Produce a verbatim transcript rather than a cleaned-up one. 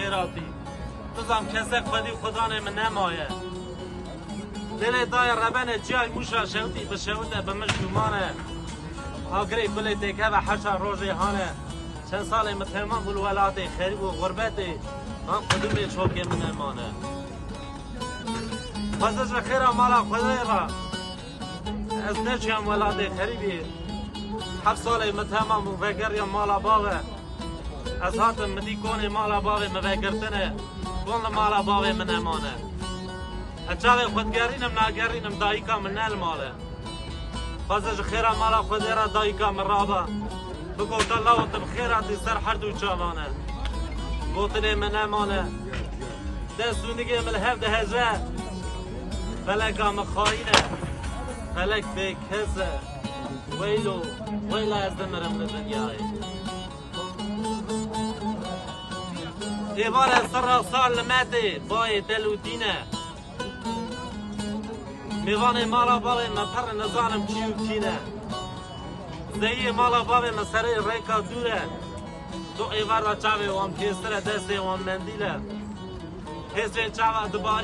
Xêratî. Nizam kesek xwedî xudanê min nemaye. Lêlê dayê rebene çiyay Mûşa şewtî bi şewite bi mij û mane. Agirê kulê têkeve heşa rojê hane. Çend salê min temam bû li welatê xerîb û xurbetê. Van qudumê çokê min nemane. Xwezir ji xêra mala Xwedê re. Ez neçiyam welatê xerîbî. Heft salê min temam bû vegeriyam mala bavê. Ez hatim min dî konê mala bavê min vegirtine. Kon li mala bavê min nemane. Ez çavê xwe digerînim, nagerînim, dayika min ne li mal e. Xwezir ji xêra mala Xwedê re dayika min raba. Bigota lawo tu bi xêr hatî ser her du çavan e. Gotinê min nemane. Dest û nigê min li hev diheze. Feleka min xayîn e. Felek bêkes e. Weylo, weyla ez dimirim li dinyayê. Êvare serra sar li me tê, bayê tel û tîne. Mêvanê mala bavê me pir nizanim çi û kî ne. Zeyiyê mala bavê me serê rêka dûr e. Tu êvar de çavê wan pêstir e, destê wan mendîl e. Hêsrê çava dibarî.